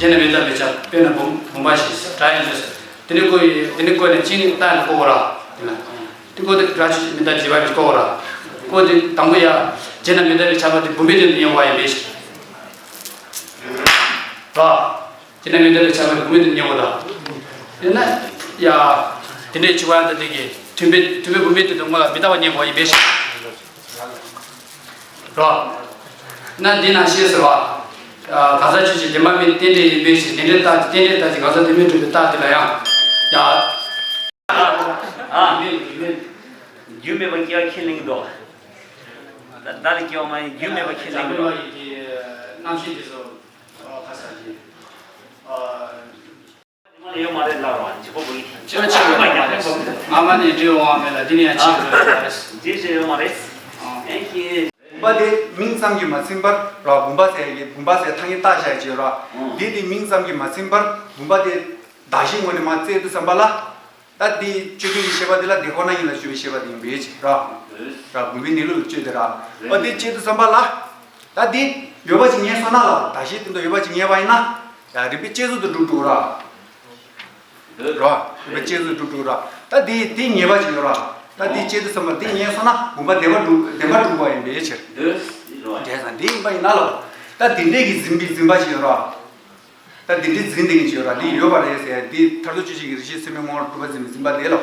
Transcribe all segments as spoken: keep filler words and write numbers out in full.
རྗེས་ན་མི་རྟག་པའི་ཆ། དཔེར་ན་བུམ་བུམ་པ་ཞིག་སྒྲ་ཡང་བརྗོད་ཟེར། དེ་ནས་བཀོད་ཡི་དེ་ནས་བཀོད་ནས་གཅིག་ནི་རྟགས་ནི་བཀོད་དགོས་ར། དེ་ལ་དེ་བཀོད་དེ་སྒྲ་ཆོས་ཅན་མི་རྟག་བྱས་པ་ནི་བཀོད་དགོས་ར། བཀོད་དེ་དང་པོ་ཡ། རྗེས་ན་མི་རྟག་པའི་ཆ་བ་དེ་བུམ་པའི་དོན་དུ་ཉན་དགོས་པ་ཡིན་པས་ཤེས། ར། རྗེས་ན་མི་རྟག་པའི་ཆ་བ་དེ་བུམ་པའི་དོན་དུ་ཉན་དགོས་ར། ཡིན་ན་ཡ། དེ་འདྲའི་ཆེ་བ་དང་དེ་གི་མཐུན་དཔེ་མཐུན་དཔེ་བུམ་པའི་དོན་དུ་སྔོན་ལ་མི་རྟག་པ་ཉན་དགོས་པ་ཡིན་པས་ཤེས། རོ། ན་འདི་ན་ཤེས་ཟེར་བ། གང་ཟག་ཆོས་ཅན་བདེན་པ་མིན་རྟེན་འབྲེལ་ཡིན་པའི་ཕྱིར། རྟེན་འབྲེལ་རྟགས་ཀྱི་རྟེན་འབྲེལ་རྟགས་ཀྱི་གང་ཟག་དོན་མིན་སྒྲུབ་པའི་རྟགས་དེ་ལ་ཡང་། ཡ། ཨ། རྒྱུ་མེད་པ་སྐྱེ་བ་ཁས་ལེན་གྱི་འདུག་ད་ལྟ་ལ་སྐྱེ་བ་མ་ཡིན་རྒྱུ་མེད་པ་ཁས་ལེན་གྱི་འདུག་རྣམ་ཤེས་དེ་ཚོ་ཁ་ས་ཀྱི། ཡོད་མ་རེད་ལབ་རོགས། བྱེད་པོ་བུ་ཡིན། ཅི་ཅི་ང་མ་ནས་འདྲི་འོང་བ་མེད་ལ་འདི་ནས་ཡང་ཅི་ཡོད་རེད། ཅི་ཞིག་ཡོད་མ་རེད། ཨེ་ཀྱི། བུམ་པ་དེ་མིང་ཙམ་གྱིས་མ་ཚིམ་པར་ར། བུམ་པ་ཟེར་ཡ་གི་བུམ་པ་ཟེར་ཐ་སྙད་བཏགས་བཞག་ཅེས་ར། འདི་དེ་མིང་ཙམ་གྱིས་མ་ཚིམ་པར་བུམ་པ་དེ་གདགས་གཞིའི་ངོས་ནས་མར་བཙལ་དུས་ཙམ་པ་ལ། ད་འདི་དཔྱོད་བྱེད་ཀྱི་ཤེས་པ་དེ་ལ་དེ་ཁོ་ན་ཉིད་ལ་དཔྱོད་པའི་ཤེས་པ་དེ་ཡིན་པའི་ཕྱིར་ར། ར། བུམ་པའི་གནས་ལུགས་ལ་དཔྱོད་དེ་ར། ཨ་འདི་དཔྱད་དུས་ཙམ་པ་ལ། ད་འདི་ཡོད་པ་ཅིག་ངེས་སོང་ན་ལ། གདགས་གཞི་དེ་འདྲ་ཡོད་པ་ཅིག་ངེས་པ་ཡིན་ན། ཡ་རིགས་པས་དཔྱད་བཟོ་དུ་སྒྲུབ་འགྲོ་ར། ར། རིགས་པས་དཔྱད་བཟོ་སྒྲུབ་འགྲོ་ར། ད་འདི་འདི་ངེས་པ་ཅིག་ཡོད་ར། ད་འདི་དཔྱད་དུས་ཙམ་པ་འདི་ངེས་སོང་ན་བུམ་པ་བདེན་པ་སྒྲུབ་བདེན་པ་སྒྲུབ་པ་ཡིན་པའི་ཕྱིར། འདྲ་ས་འདི་ཡིན་པ་ཡིན་ན་ལ། ད་འདི་འདྲས་ཀྱི་འཛིན་པའི་འཛིན་པ་ཅིག་ཡོད་ར། ད་འདི་འདྲའི་འཛིན་བསྡད་མཁན་ཅིག་ཡོད་ར། འདི་ཡོད་པ་རེད་ཟེར་ཡ་འདི་མཐར་ཐུག་དཔྱོད་བྱེད་ཀྱི་རིགས་ཤེས་ཚད་མའི་ངོ་བོར་གྲུབ་པ་འཛིན་པའི་འཛིན་པ་དེ་ལ།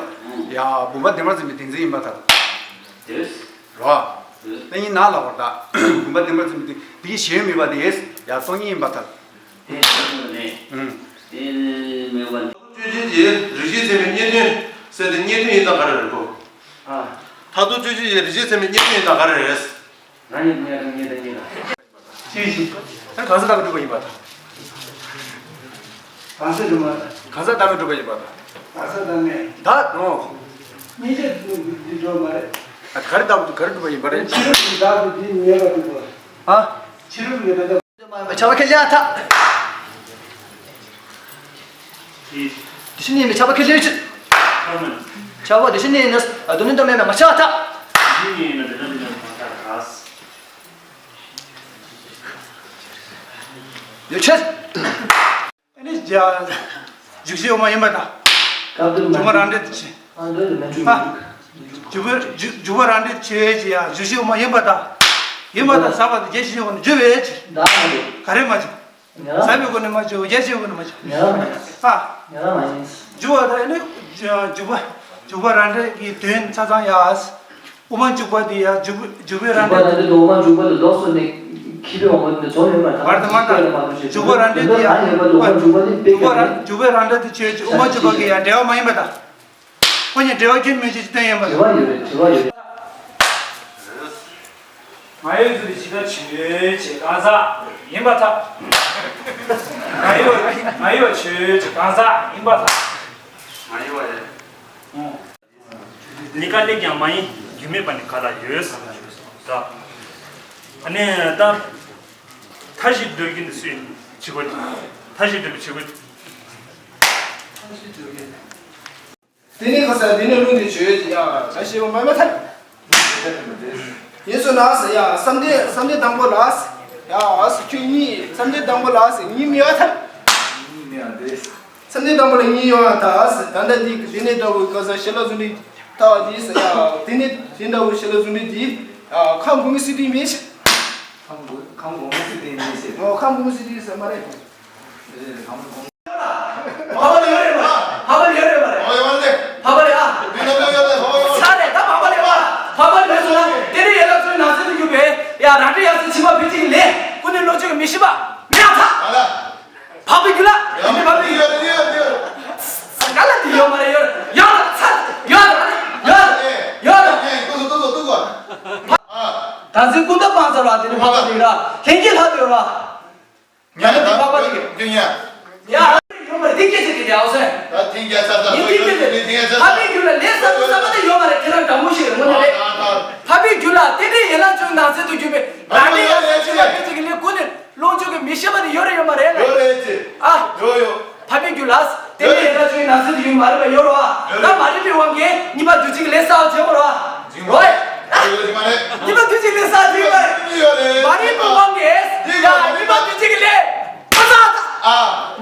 ཡ་བུམ་པ་བདེན་པར་འཛིན་པའི་བདེན་འཛིན་ཡིན་པར་ཐལ། ར། ད་ཡིན་ན་ལ་བར་ད། བུམ་པ་བདེན་པར་འཛིན་པའི་འདི་འདི་གི་གཞན་མེད་པ་དེ་ཡ་སྟོང་ཉིད་ཡིན་པར་ཐལ། དེ་གཞན་མེད་པ་ནས། ཨུམ། དེ་མེད་པ་ནས། ཐ་དད་དཔྱོད་བྱེད་ཀྱི་རིགས་ཤེས་ཚད་མའི་རྙེད་དོན་ཟེར་དེ་རྙེད་དོན་ཡིན་སྟངས་ག་རེ་རེད་གོ། ཨ། མཐར་ཐུག་དཔྱོད་བྱེད་ཀྱི་རིགས་ཤེས་ཚད་མའི་རྙེད་དོན་ཡིན་སྟངས་ག་རེ་རེད། རང་ཉིད་དང་ཉེ་དང་ཉེ་དང་ཉེ་དང་། ཅི་ཞིག་ད་གང་ཟག་ལྟ་བུ་གྲུབ་པ་ཡིན་པ་དང་། གང་ཟག་གྲུབ་པ། གང་ཟག་ལྟ་བུ་གྲུབ་པ་ཡིན་པ་དང་། གང་ཟག་ལྟ་བུ་མེད། ད་ནོ། གཉིས་ཆ་འདི་འགྲོ་མ་རེད། ད་ག་རེ་ལྟ་བུ་ག་རེ་གྲུབ་པ་ཡིན་པ་རེད། ཕྱི་རོལ་གྱི་བདག་པོ་འདི་ཉེ་བར་གྲུབ་པ། ཨ། ཕྱི་རོལ་གྱི་བདག་པོ། བྱ་བ་ཁས་ལེན་ཐལ། དེ་བཞིན་ཉིད་མེད་བྱ་བ་ཁས་ལེན་ཕྱིར། བྱ་བ་དེ་བཞིན་ཉིད་ནི་སྡོད་གནས་དང་མེད་པས་མ་ཁྱབ་པར་ཐལ། དེ་བཞིན་ཉིད་ཡིན་ན་འདི་ལྟར་འདི་ལྟར་མ་ཁྱབ་པར་ཐལ། ཡོད་ཕྱིར། ཨ་ནི་འཇུག་གཞི་དབུ་མ་ཡིན་པར་ཐལ། འཇུག་པ་རང་འགྲེལ་དུ་བྱེད། ཨ། འཇུག་པ་འཇུག་འཇུག་པ་རང་འགྲེལ་དུ་བྱེད་ཅེས་ཡང་འཇུག་གཞི་དབུ་མ་ཡིན་པར་ཐལ། ཡིན་པར་ཐལ་ཟབ་པ་དེ་རྒྱས་ཤིང་ཆེ་བ་ནི་འཇུག་པའི་ཕྱིར། ག་རེ་མ་འཇུག་ཟབ་པའི་སྒོ་ནས་མ་འཇུག་རྒྱས་ཤིང་ཆེ་བ་ནས་མ་འཇུག་ཨ། འཇུག་པ་དང་ནི་འཇུག་པ་འཇུག་པ་རང་འགྲེལ་གྱི་དོན་ཆ་ཚང་ཡ། དབུ་མ་འཇུག་པ་དེ་ཡང་འཇུག་འཇུག་པའི་རང་འགྲེལ་དུ་དབུ་མ་འཇུག་པ་དེ་ལོགས་སུ་ནས་ཁྱི་པའི་འོང་བ་དེ་ཚོ་ཡོད་མ་ཐག་བར་དུ་མ་དང་འཇུག་པ་རང་འགྲེལ་དེ་ཡང་འཇུག་པ་འཇུག་པ་དེ་དཔེ་འཇུག་པ་རང་འཇུག་པའི་རང་འགྲེལ་དེ་ཆོས་ཀྱི་དབུ་མ་འཇུག་པ་གི་ཡང་འགྲེལ་བ་མ་ཡིན་པ་དང་། ཁོ་གཉིས་འགྲེལ་བ་ཁྱོན་མི་ཆོས་ཀྱི་སྟོན་ཡིན་པ་དང་། འགྲེལ་བ་ཡོད་རེད་འགྲེལ་བ་ཡོད་རེད། ང་ཡི་བ་ཆོས་ཀྱི་གང་ཟག་ཡིན་པར་ཐལ། ང་ཡི་བ་ང་ཡི་བ་ཆོས་ཀྱི་གང་ཟག་ཡིན་པར་ཐལ། ང་ཡི་བ་ཡིན། གཉིས་ཀ་ལས་ཀྱང་མ་ཡིན་རྒྱུ་མེད་པ་ནི་ག་ལ་ཡོད། ད། ཨ་ནི་ད། མཐའ་བཞི་འདོད་རྒྱུ་ནི་སུས་བྱེད་དགོས། མཐའ་བཞི་འདོད་རྒྱུ་བྱེད་དགོས། དེ་ནི་ག་ས་དེ་ནི་ལུང་དེ་ཆོས་ཀྱི་ཡང་ད་ཤེས་པ་མ་མ་ཐལ། ཡིན་སོ་ན་ཟེར་ཡང་བསམ་གཏན་བསམ་གཏན་དང་པོ་ལ་ཟེར་ཡང་ཨ་སི་ཁྱོད་གཉིས་བསམ་གཏན་དང་པོ་ལ་ཟེར་གཉིས་མི་ཡོད་ཐལ། གཉིས་མི་ཡོད་དེ། བསམ་གཏན་དང་པོ་ལ་གཉིས་ཡོང་བ་དང་། ད་ལྟ་འདི་འདི་ནས་ལྟ་བུ་ག་ས་ཞལ་ལག་བཟོ་འདི་ལྟ་བ་འདི་ཟེར་ཡ། འདི་ནས་འདི་ལྟ་བུ་ཞལ་ལག་བཟོ་འདི་འདི་ཁམས་གོང་མའི་སི་ཏུ་མིན་ཞེས། ཁམས་གོང་ཁམས་གོང་མའི་སི་ཏུ་མིན་ཞེས། ཨོ་ཁམས་གོང་མའི་སི་ཏུ་ཟེར་མ་རེད། ཁམས་གོང་། འཕགས་པ་ལ་ཡོད་རེད་མ་རེད། འཕགས་པ་ལ་ཡོད་རེད་མ་རེད། འཕགས་པ་ལ་ཡོད་རེད་མ་རེད། འཕགས་པ་ལ་ཡོད་རེད་ཨ། འདི་ལ་ཡོད་རེད། འཕགས་པ་ཡོད་རེད། འཕགས་པ་ལ་ཡོད་རེད། འཕགས་པ་ལ་ཡོད་རེད་ཟེར་ན་དེ་ནས་ཡན་ལག་བཅུའི་ནང་གསེས་སུ་གྱུར་པའི་ཡ་རང་འདྲ་ཡང་སྲིད་ཕྱི་མ་ཕལ་ཆེར་གྱི་ལས་ཀུན་ནས་བློ་ཆོས་ཀྱི་མི་ཤེས་པ་མི་ཡང་ཐ། འཕགས་པའི་རྒྱུད་ལ། ཡང་འཕགས་པའི་རྒྱུད་ལ། ཡོད་རེད་ཡོད་རེད་ཡོད་རེད། ས་ག་ལ་དེ་ཡོད་མ་རེད་ཡོད་རེད་ཡོད་རེད་ཚ་ཡོད་རེད་ཡོད་རེད་ཡོད་རེད། ཡང་ཡིན་ཏུ་སོ་ཏུ་སོ་ཏུ་གོ། ད་ཚེ་ཀུན་ཏུ་སྤང་ཚར་བ་དེ་ནི་འཕགས་པ་དེ་ཡོད་ར་ལྷན་སྐྱེས་ལྷ་དེ་ཡོད་ར། ཉ་ནི་འཕགས་པ་དེ་ཡོད། ཡ། ཡོད་མ་རེད་དེ་སྐད་ཆ་དེ་དེ་ཨའོ་སེ། ད་ཐེངས་རྒྱ་ཆ་ས་ངས་དེ་སྐད་ཆ་དེ་ཐེངས་རྒྱ་ཆ་ས། འཕགས་པའི་རྒྱུད་ལ་ལས་བསགས་པ་བསགས་པ་དེ་ཡོད་མ་རེད་དེ་རང་དྲང་མོ་ཞིག་རེད་དངོས་གནས་རེད། འཕགས་པའི་རྒྱུད་ལ་རྟེན་འབྲེལ་ཡན་ལག་བཅུ་ནང་གསེས་སུ་གྱུར་པའི་རང་འདྲ་ཡང་སྲིད་ཕྱི་མ་ཕལ་ཆེར་གྱི་ལས་ཀུན་ནས། ལོངས་སྤྱོད་ཀྱི་མི་ཤེས་པ་དེ་ཡོད་རེད་ཡོད་མ་རེད་ལ། ཡོད་རེད་ཅེ། ཨ། ཡོད་ཡོད། འཕགས་པའི་རྒྱུད་ལ། དེ་ནས་ཡན་ལག་བཅུའི་ནང་གསེས་དེ་ཡོད་མ་རེད་པ་ཡོད་རེད་བ། ད་མ་རིག་པའི་དབང་གིས་གཉིས་པ་འདུ་བྱེད་ཀྱི་ལས་བསགས་བྱེད་པ་རེད་བ། ཡོད་རེད་ཅེ་མ་རེད། གཉིས་པ་འདུ་བྱེད་ཀྱི་ལས་བསགས་བྱེད་པ་རེད། ཡོད་རེད། མ་རིག་པའི་དབང་གིས་ཡ་གཉིས་པ་འདུ་བྱེད་ཀྱི་ལས་མ་བསགས། ཨ།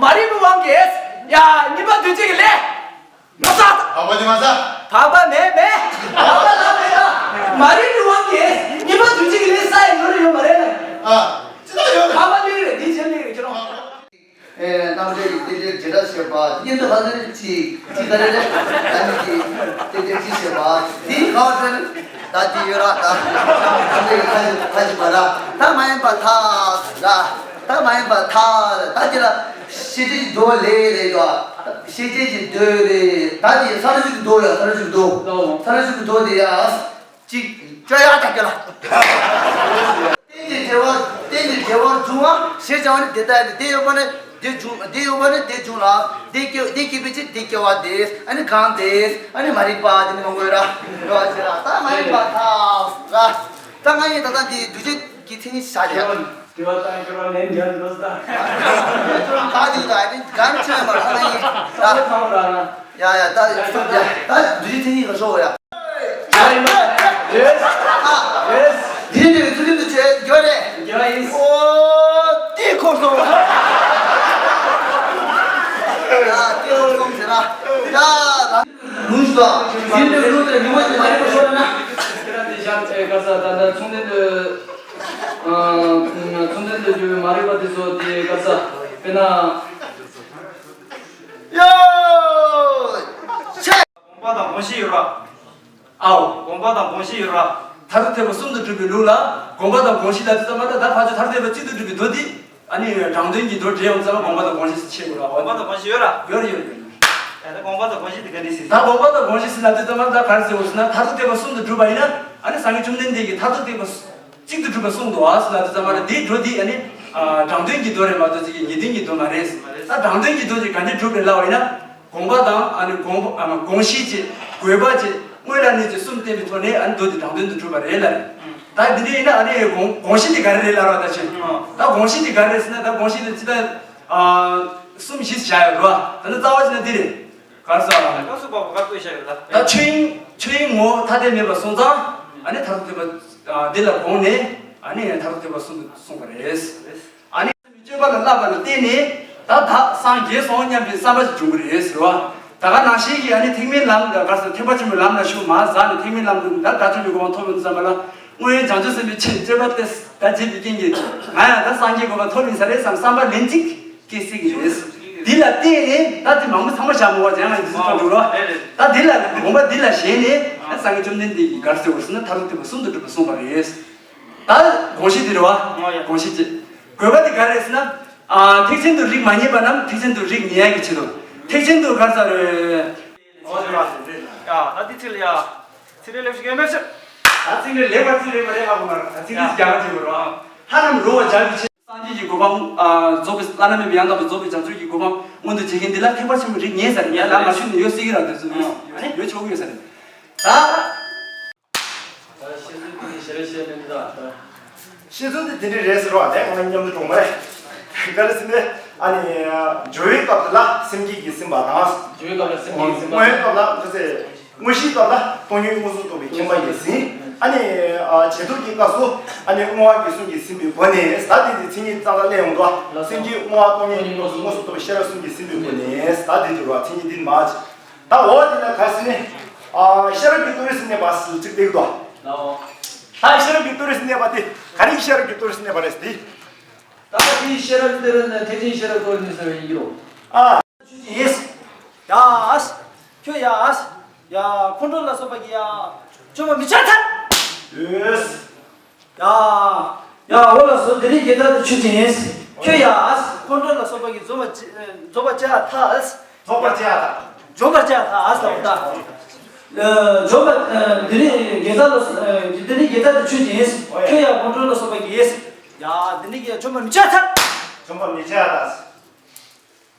ཡིན་གང་ཟེར་ན། ད་དེ་ཡོད་ར་ད། ད་དེ་ཁ་ཞིག་ཁ་ཞིག་པ་ར། ད་མ་ཡིན་པ་ཐ་ར། ད་མ་ཡིན་པ་ཐ་ར། ད་དེ་ལ་ཤེས་བྱའི་རྡོ་ལས་རེད་དོ། ཤེས་བྱའི་རྡོ་རེད། ད་དེ་ས་ར་ཞིག་རྡོ་ཡ། ས་ར་ཞིག་རྡོ། ས་ར་ཞིག་རྡོ་དེ་ཡ། གཅིག་བཅོ་ཡག་ད་སྐྱོ་ལ། རྟེན་གྱི་འབྲེལ་བ། རྟེན་གྱི་འབྲེལ་བ་འབྱུང་བ་ཞེས་བྱ་བ་ནི་དེ་ལྟ་སྟེ། དེ་ཡོད་པ་ནི་དེ་འབྱུང་། དེ་ཡོད་པ་ནི་དེ་འབྱུང་ལ། དེ་སྐྱེ། དེ་སྐྱེ་བའི་ཕྱིར་དེ་སྐྱེ་བ་སྟེ། ཨ་ནི་གང་སྟེ། ཨ་ནི་མ་རིག་པ་དེ་ནི་མང་པོ་ཡོད་ར། རེད་བ་ཞེས་ར། ད་མ་ཡིན་པ་ཐ་ར། ད་ང་ཡིན་ད་ལྟ་འདི་འདུ་བྱེད་ཀྱི་མཚན་ཉིད་བཞག་ཡ། དྲི་བ་བཏང་། སྐྱོར་བ་ལན་རྒྱག་འགྲོ་ས། ད་འདི་ད་ཨ་ནི་གང་བྱས་མ་ར་ང་ཡིན་ད། ཡ་ཡ་ད་ཡ་ད་འདུ་བྱེད་མཚན་ཉིད་ལ་ཤོག་ཡ། ཡེས། ཡེས། དེ་ནས་ཚུལ་ཁྲིམས་དུ་བྱེད་རྒྱུ་རེད། རྒྱུ་ཡིན། ཨོ། དེ་ཁོ་སོང་། ཡ། དེ་ཁོ་སོང་ཟེར་ན། ཡ། ལུས་ལ་དེ་འདྲའི་ལུས་དེ་ཉུང་བ་དེ་མ་རིག་པ་ཤོར་ན། ཁྱེད་རང་དེ་བཞག་ཚེ་ག་ས་ད་ལྟ་མཚུངས་ལྡན་དུ། ཨ། མཚུངས་ལྡན་དུ་གྱུར་པའི་མ་རིག་པ་དེ་ཚོ་དེ་ག་ས་དཔེར་ན། ཡོ། ཆེ། དགོངས་པ་དང་དགོངས་གཞི་ཡོད་ར། ཨའོ། དགོངས་པ་དང་དགོངས་གཞི་ཡོད་ར། མཐར་ཐུག་ཐེག་པ་གསུམ་དུ་གྲུབ་པའི་ལུགས་ལ་དགོངས་པ་དང་དགོངས་གཞི་ལབ་དུས་ཙམ་པ་ལ། ད་ཕར་ཚུར་མཐར་ཐུག་ཐེག་པ་གཅིག་ཏུ་གྲུབ་པའི་མདོ་འདི། ཨ་ནི་དྲང་དོན་གྱི་མདོ་འགྲེལ་ཡོང་ཙམ་པ་དགོངས་པ་དང་དགོངས་གཞི་ཟེར་ཕྱེ་དགོས་ར། དགོངས་པ་དང་དགོངས་གཞི་ཡོད་ར། ཡོད་རེད་ཡོད་རེད། ཡོད་རེད། ད་ད་དགོངས་པ་དང་དགོངས་གཞི་ཟེར་ན་དེ་ཙམ་པ་ད་ག་རེ་ཟེར་དགོས་ཟེར་ན། མཐར་ཐུག་ཐེག་པ་གསུམ་དུ་གྲུབ་པ་ཡིན་ན། ཨ་ནི་སངས་རྒྱས་བཅོམ་ལྡན་འདས་ཀྱིས་མཐར་ཐུག་ཐེག་པ་གཅིག་ཏུ་གྲུབ་པ་གསུངས་འདུག་ཨ་ཟེར་ན། དེ་ཙམ་པ་ལ་དེའི་མདོ་འདི་ཨ་ནི་དྲང་དོན་གྱི་མདོ་རེད་མ་གཏོགས་ཅིག་གི་ངེས་དོན་གྱི་མདོ་མ་རེད། ད་དྲང་དོན་གྱི་མདོ་ཅིག་ག་འདྲས་གྲུབ་རེད་ལབ་པ་ཡིན་ན། དགོངས་པ་དང་ཨ་ནི་དགོངས་པ། ཨ། དགོངས་གཞི་བཅས། དགོས་པ་བཅས། དངོས་ལ་གནས་ཚུལ་གསུམ་བསྟན་པའི་ཐོག་ནས་ཨ་ནི་མདོ་འདི་དྲང་དོན་དུ་གྲུབ་པ་རེད་ལབ་རེད། ད་འདི་འདྲ་ཡིན་ན་ཨ་ནི་དགོངས་དགོངས་གཞི་འདི་ག་རེ་རེད་ལབ་རོགས་ད་ཆེ། ད་དགོངས་གཞི་འདི་ག་རེ་རེད་ཟེར་ན། ད་དགོངས་གཞི་འདི་ཅི་ལྟར། ཨ། གསུམ་བཞི་བཞག་ཡོད་རེད་བ། ད་ནི་རྩ་བ་ཅི་ན་འདི་རེད། ག་རེ་ཟེར་བ། ད་ཆོས་དབྱིངས། ཆོས་དབྱིངས་ངོ་བོ་ཐ་དད་མེད་པར་སོང་ཙང་། ཨ་ནི་མཐར་ཐུག་ཐེག་པ། ཨ། འདི་ལ་དགོངས་ནས། ཨ་ནི་མཐར་ཐུག་ཐེག་པ་གསུམ་དུ་གསུངས་པ་རེད། ཨ་ནི་སྤྱོད་པ་ལ་བསླབ་པ་ལ་བརྟེན་ནས་ད་བདག་སངས་རྒྱས་སོང་སྙམ་པའི་བསམ་པ་ཞིག་འབྱུང་གི་རེད་ཟེར་བ། ད་ག་ནང་བཞིན་གྱི་ཨ་ནི་ཐེག་དམན་ལམ། ག་རེ་ཟེར། ཐེག་པ་ཆེན་པོའི་ལམ་ལ་ཤུགས་མར་ཟགས་ནས་ཐེག་དམན་ལམ་དུ་ད་དགྲ་བཅོམ་པའི་གོ་འཕང་ཐོབ་ཡོང་དུས་ཙམ་པ་ལ། སྔོན་བྱང་ཆུབ་སེམས་དཔའི་ཆོས་སྤྱོད་པ་དེ་ད་བྱེད་པའི་རྐྱེན་གྱིས་ང་ཡང་ད་སངས་རྒྱས་གོ་འཕང་ཐོབ་ཡིན་ས་རེད་བསམ་བསམ་པ་ལན་གཅིག་སྐྱེ་སྲིད་ཀྱི་རེད། འདི་ལ་བརྟེན་ནས་ད་དེ་མང་པོ་ཚང་མ་བཞག་མོ་བ་ཅན་ལ་འདི་ཚོ་འགྲོ་རོགས། ད་འདི་ལ་དགོངས་པ་འདི་ལ་བཞེས་ནས་ད་སངས་རྒྱས་བཅོམ་ལྡན་འདས་ཀྱིས་ག་རེ་ཟེར་བ་ཟེར་ན། མཐར་ཐུག་ཐེག་པ་གསུམ་དུ་གྲུབ་པ་གསུངས་པ་རེད། ད་དགོངས་གཞི་འདི་རེད་བ། དགོངས་གཞི་ཅི། དགོས་པ་འདི་ག་རེ་རེད་ཟེར་ན། ཨ། ཐེག་ཆེན་དུ་རིགས་མ་ངེས་པ་རྣམས་ཐེག་ཆེན་དུ་རིགས་ངེས་ཡ་གི་ཆེད་དུ། ཐེག་ཆེན་དུ་ག་རེ་ཟེར་རེད། ཨོ་ཟེར་བ་ཟེར་རེད། ཡ། ད་འདི་ཚིག་ལ་ཡ། ཚིག་ལས་ལེགས་ཤིག་ཡོད་མེད་ཟེར། ད་ཚིག་ལས་ལེགས་པར་ཚིག་ལས་མ་ལེགས་ཧ་གོ་མ་རེད། ད་ཚིག་ལས་རྒྱག་གི་བར་ལྷ་རྣམས་རོལ་བར་བྱ་བའི་ཕྱིར། སངས་རྒྱས་ཀྱི་གོ་འཕང་། ཨ། རྫོགས་པའི་བླ་ན་མེད་པའི་ཡང་དག་པའི་རྫོགས་པའི་བྱང་ཆུབ་ཀྱི་གོ་འཕང་མངོན་དུ་བྱེད་མཁན་འདི་ལ་ཐེག་པ་ཆེན་པོའི་རིགས་ངེས་ས་རེད། ཡ། ལམ་མ་ཞུགས་ནས་ཡོད་སྲིད་ཀྱི་ར། དེ་ཚོ་ཡོད་ཆོག་གི་ཡོད་ས་རེད། ད། བཤད་ཚུལ་དེ་འདྲ་རེད་ཟེར་བ་དེ་ང་མཉམ་དུ་གྲོངས་པ་རེད། ག་རེ་ཟེར་ནས། ཨ་ནི་སྦྱོར་བའི་སྐབས་དེ་ལ་སེམས་བསྐྱེད་ཀྱིས་ཟིན་པ་དང་། སྦྱོར་བའི་སྐབས་ལ་སེམས་བསྐྱེད་ཀྱིས་ཟིན་པ། བསྔོ་བའི་སྐབས་ལ་ག་ཚད། དངོས་གཞིའི་སྐབས་ལ་སྟོང་ཉིད་མངོན་སུམ་རྟོགས་པའི་མཁྱེན་པ་ཡིས་ཟིན། ཨ་ནི་བྱེད་ལྡོག་གི་སྐབས་སུ་ཨ་ནི་བསྔོ་བ་གི་གསུམ་གྱིས་ཟིན་པའི་སྒོ་ནས། ད་དེ་དེ་མཚན་ཉིད་ཙམ་ལ་གླེང་ཡོང་དོ། སེམས་བསྐྱེད་བསྔོ་བ་སྟོང་ཉིད་མངོན་སུམ་རྟོགས་པའི་ཤེས་རབ་གསུམ་གྱིས་ཟིན་པའི་སྒོ་ནས། ད་དེ་འགྱུར་བ་མཚན་ཉིད་འདི་མ། ད་འོ་དེ་ལ་ག་ཟེར་ནས། ཨ། ཤེས་རབ་ཀྱི་ཏུ་རེས་སུ་གནས་པ་ཟེར་ཚིག་དེ་གི་དོ། ལའོ། ད་ཤེས་རབ་ཀྱི་ཏུ་རེས་སུ་གནས་པ་དེ་ག་རེ་ཡི་ཤེས་རབ་ཀྱི་ཏུ་རེས་སུ་གནས་པ་རེད་དེ། ད་དེའི་ཤེས་རབ་ཏུ་རེས་ནི་ཐེག་ཆེན་ཤེས་རབ་ཏུ་རེས་ནི་ཟེར་བའི་ཡིན་གྱི་རོ། ཨ། ཆོས་ཅན། ཡ། ཁྱོད་ཡ། ཡ། ཁོང་ཁྲོ་ལ་སོགས་པ་གི་ཡ། བཅོམ་པར་མི་བྱ་ཐལ། ཡོས། ཡ། ཡ། འོ་ལགས་སོ། འདི་ནི་དགེ་རྩ་དང་ཆོས་ཅན། ཁྱོད་ཡ། ཁོང་ཁྲོ་ལ་སོགས་པ་གིས་འཇོམས་པར་བྱ། འཇོམས་པར་བྱ་ཐལ། འཇོམས་པར་བྱ་ཐལ། འཇོམས་པར་བྱ་ཐལ་ཨ་ལ་འོ་ད། འཇོམས་པ། འདི་ནི་དགེ་རྩ་ལ། འདི་ནི་དགེ་རྩ་དང་ཆོས་ཅན། ཁྱོད་ཡ། ཁོང་ཁྲོ་ལ་སོགས་པ་གིས། ཡ། འདི་ནི་འཇོམས་པར་མི་བྱ་ཐལ། འཇོམས་པར་མི་བྱ་ཐལ།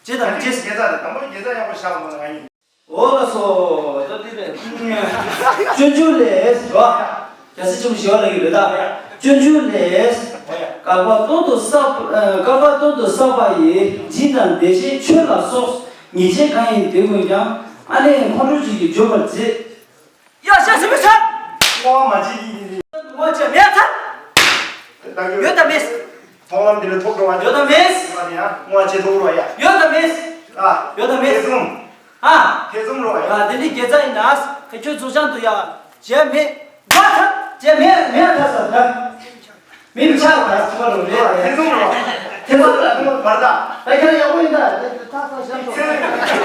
ཅེས་དང་ཅེས། དགེ་རྩ་དེ་དང་པོ་དགེ་རྩ་ཡག་པོ་བཞག་པ་མ་ཟད་ང་ཡིན། འོ་ལགས་སོ། ད་འདི་རེད། སྤྱོད་འཇུག་ལས། རྒྱལ་སྲས་ཆེན་པོ་ཞི་བ་ལྷ་གིས་རེད་ད། སྤྱོད་འཇུག་ལས། བསྐལ་པ་སྟོང་དུ་བསགས། བསྐལ་པ་སྟོང་དུ་བསགས་པ་ཡི་སྦྱིན་དང་བདེ་གཤེགས་མཆོད་ལ་སོགས་ཉེས་བྱས་གང་ཡིན་དེ་ཀུན་ཀྱང་། ཨ་ནི་ཁོང་ཁྲོ་ཅན་གྱིས་འཇོམས་པར་མཛད། ཡ། ཤ་ཟི་མི་ཚ། བསྔོ་བ་མ་བྱེད་ཀྱི་ཡིན། བསྔོ་བ་བྱེད་མི་ཚ། ད་ཡོད་དང་མེད། མཐོང་ལམ་འདི་ལ་ཐོབ་འགྲོ་བ་ཡོད་དང་མེད། ཡང་བསྔོ་བ་བྱེད་ཐུབ་རོགས་ཡ། ཡོད་དང་མེད། ཨ། ཡོད་དང་མེད། ཐེ་ཚོམ། ཨ། ཐེ་ཚོམ་རོགས་ཡ། ཡ། འདི་འདྲའི་དགེ་རྩ་ཡིན་ན། ཁྱོད་རྫོགས་བྱང་དུ་ཡ། བྱས་མེད། འགྲོ་ཐལ། བྱས་མེད། མེད་ཐལ་ས་ད། མི་མི་ཆགས་པ་ཚང་མ་རུ་རེད། ཐེ་ཚོམ་རོགས། ཐེ་ཚོམ་ལ་ཐེ་ཚོམ་བར་ད། ད་ཁྱེད་རང་ཡག་པོ་ཡིན་ད། ད་ད་ཤ་ཚོ། ཚེ་བར་ད། ཐེ་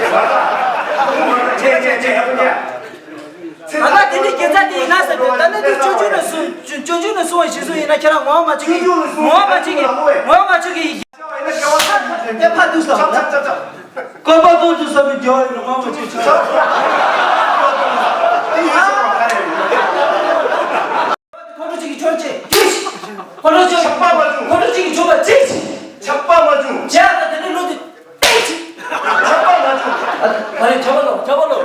ཚོམ་བར་ད། ཆེ་ཆེ་ཆེ་ཡག་པོ་ཉལ། ད་ལྟ་དེ་འདྲའི་དགེ་རྩ་དེ་ཡིན་ན་ཟེར་དུས། ད་ལྟ་དེ་སྤྱོད་འཇུག་ནས་གསུངས། སྤྱོད་འཇུག་ནས་གསུངས་པ་གཞིར་བཟུང་ཡིན་ན། ཁྱེད་རང་ངོ་མ་བཅུག་གི། ངོ་མ་བཅུག་གི། ངོ་མ་བཅུག་གི། དེ་ཕར་འདུག་སོང་། བཀོད་པ་གཏོང་དུ་བསམ་པའི་རྒྱལ་བ་ཡིན་ན་ངོ་མ་བཅུག་གི། ཁོང་ཁྲོ་གཅིག་གིས་ཆོག་ཅེས། ཁོང་ཁྲོ་གཅིག་ཆག་པ་མ་བྱུང་། ཁོང་ཁྲོ་གཅིག་གིས་ཆོག་པ་ཅིག་ཆག་པ་མ་བྱུང་། བྱས་ཙང་དེ་ནས་བློ་དེ་ཏིག་ཅིག་ཆག་པ་མ་བྱུང་། ཨ་རེ། ཆག་པ་ལོ། ཆག་པ་ལོ།